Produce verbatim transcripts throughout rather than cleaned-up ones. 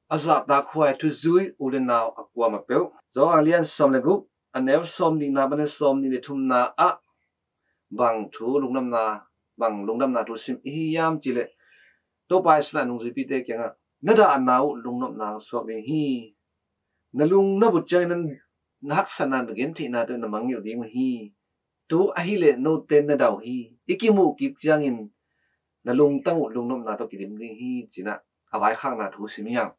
A zahtak huai thuzui u le nau a kuamah peuh. Johan a lian sawm le guk, a neu sawm nihna pan a sawm nih le thumna ah bang thu lungdamna, bang lungdamna thu sim i hi hiam cih leh, Topa Jesu in a nungzuipite kiangah, na dahna uh lungnopna suak ding hi. Na lung na vut ciangin na haksatna, na gentheihna tawh na mangngilh ding uh hi. Tu ahih leh note na dah uh hi. I kimuh kik ciangin na lungtang uh lungnopna tawh kidim ding hi, ci-in ah a vaikhakna thu sim hi hang.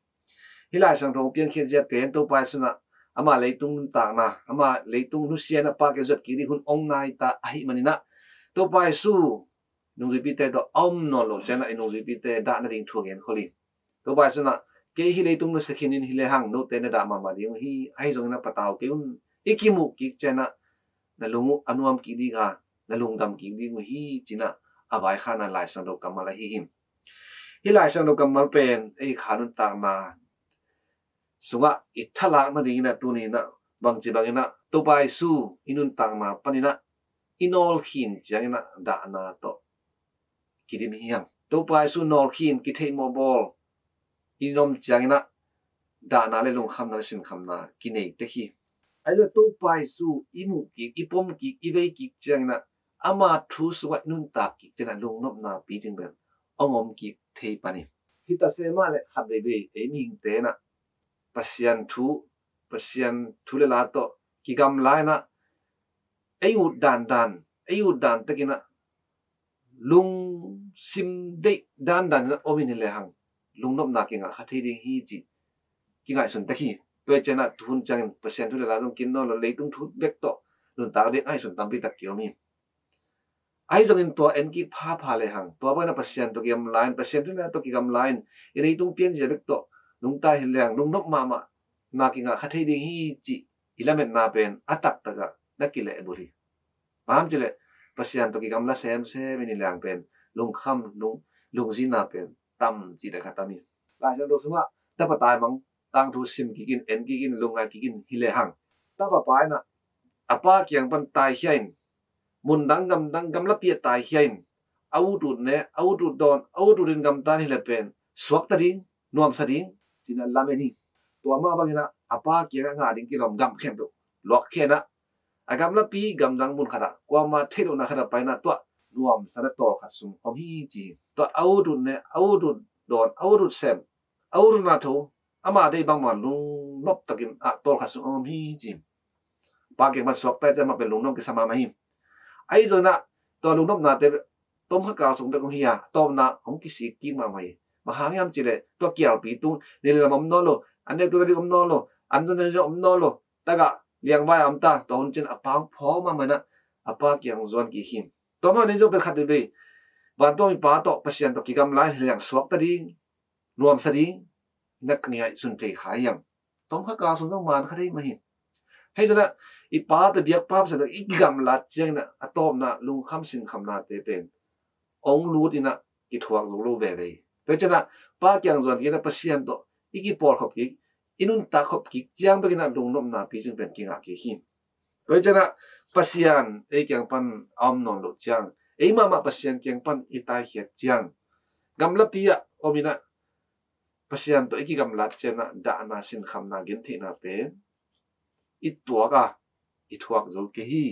Hih Lai Siangtho piankhiat zia pen Topa Jesu in ah ama leitung nuntakna, ama leitung nusia in ah Pa kiang zuat kik ding hun hong nai ta ahih manin ah, Topa Jesu nungzuipite tawh a om nawn loh ciangin ah i nungzuipite dah nading thu a genkhol hi. Topa Jesu in ah, kei hih leitung nusia khin ing hi lehang note na dah mahmah ding uh hi. Ahi zongin ah patau kei un. I kimuh kik ciangin ah na lung uh a nuam kik ding a, na lungdam kik ding uh hi, ci-in ah a vaikhakna Lai Siangtho kammal ahi hi. Hih Lai Siangtho kammal pen ei kha nuntakna sungah i thalak nadingin ah tuni-in ah bangci bangin ah Topa Jesu i nuntakna panin ah i nawlkhin ciangin ah dahna tawh kidim hi hang. Topa Jesu nawlkhin, kitheihmawh bawl i om ciangin ah dahna le lungkhamna le sinkhamna kinei tek hi. Ahi zongin Topa Jesu i muh kik, i pom kik, i vei kik ciangin ah ama thu sungah i nuntak kik ciangin ah lungnopna picing pen hong om kik thei pan hi. Hi ta se mah leh khat veivei ei mihingte in ah Pasian thu, Pasian thu le la tawh kigamla in ah ei ut dandan, ei ut dan takin ah lungsim deih dandan in ah om in hi lehang lungnopna kingah kha thei ding hi cih kingaihsun tek hi. Tua hi ciangin ah tu hun ciangin Pasian thu le la zong kin nawn lo, leitung thu bek tawh nuntak ding ngaihsun tampi tak kiom hi. Ahi zongin tua en kik phapha lehang, tua bangin ah Pasian tawh kigamla in, Pasian thu le la tawh kigamla in, i leitung pianzia bek tawh nungta hi lehang lungnop mahmah na kingah kha thei ding hi cih i lametna pen a taktak ah na kilehbulh hi. Bang hang hiam cih leh Pasian tawh kigamla semsem in hi lehang pen lungkham, lung, lungzinna pen tam cih tak a tam hi. Lai Siangtho sungah tapa taimang tangthu sim kik in, en kik in, lungngai kik in hi lehang, tapa pa in ah a pa kiang pan taikhia in, mundang gamdang gamlapi ah taikhia in, a ut ut ne, a ut ut dawn, a ut ut in gamta in hi leh pen suakta ding, nuamsa ding, ci-in ah lamen hi. Tua mah bangin ah a pa kiangah ngah ding kilawm gam khempeuh luakkhia in ah a gamlapi gamdang mun khat ah, kuama theih lohna khat ah pai in ah tua nuamsa na tawlkhat sung om hi ci hi. Tua a ut ut ne, a ut ut dawn, a ut ut sem, a ut ut na tho, ama deih bangmah lungnop takin ah tawlkhat sung om hi ci hi. Pa kiang pan suakta in ah amah pen lungnuam kisa mahmah hi. Ahi zongin ah tua lungnopnate tomkha kal sung bek om hi a, a tawpna hong kisik kik mahmah hi. Bang hang hiam cih leh tua kialpi tung, ni le lam om nawn lo, an nektu nading om nawn lo, an zon nading om nawn lo, tagah liangvai a om ta, tua hun ciang a pa hong phawk mahmah in ah a pa kiang zuan kik hi. Tua mah nih zong pen khat veivei vantung i Pa tawh, Pasian tawh kigamla in hi lehang suakta ding, nuamsa ding, na kingaihsun thei kha hiam? Tomkha kal sung zong man kha thei mah hi. Ahi zongin ah i Pa tawh, biakpa Pasian tawh i kigamlat ciangin ah a tawpna lungkham sinkhamnate pen hong lut in ah kithuak zo lo veve hi. Tua hi ciangin ah Pa kiang zuan kik in ah Pasian tawh i kipawlkhop kik, i nuntak khop kik ciang bekin ah lungnopna picing pen kingah kik hi. Tua hi ciangin ah Pasian ei kiang pan a om nawn loh ciang, ei mahmah Pasian kiang pan i taikhiat ciang, gamlapi ah om in ah Pasian tawh i kigamlat ciangin ah dahna, sinkhamna, gentheihna pen i tuak a, i thuak zo kei hi.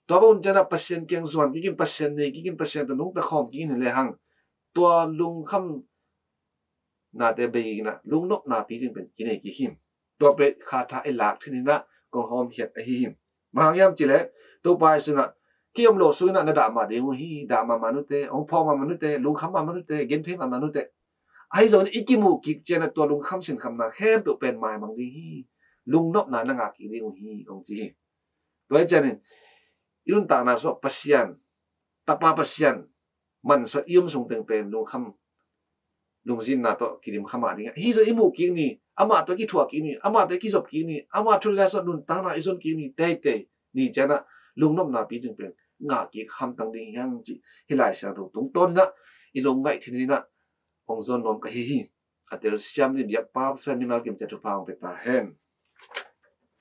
Tua bang hun ciangin ah Pasian kiang zuan kik in, Pasian nei kik in, Pasian tawh nungta khawm kik in hi lehang, tua lungkham nate bei in ah lungnopna picing pen kinei kik hi. Tua pen kha tha i lak theih nading in ah kong hawmkhiat ahi hi. Bang hang hiam cih leh Topa Jesu in ah, kei om loh sungin ah na dah mah ding uh hi, dah mahmah un teh, hong phawk mahmah un teh, lungkham mahmah un teh, genthei mahmah un teh. Ahi zongin i kimuh kik ciangin ah tua lungkham sinkhamna khempeuh pen maimang ding hi. Lungnopna na ngah kik ding uh hi, hong ci hi. Tua hi ciangin i nuntakna sungah Pasian, Tapa Pasian mansuah i om sung teng pen lungkham, lungzinna tawh kidim kha mah ding a, hih zong i muh kik ni, amah tawh i kithuah kik ni, amah tawh i kizop kik ni, amah thu le la sungah nuntakna i zon kik ni, teitei ni ciangin ah lungnopna picing pen ngah kik hamtang ding hi hang cih hih Lai Siangtho tungtawn in ah i lungngaih theih nading in ah hong zon nuam ka hi hi. A telsiam dingin biakpa Pasian mimal kim ciat thupha hong pia ta hen.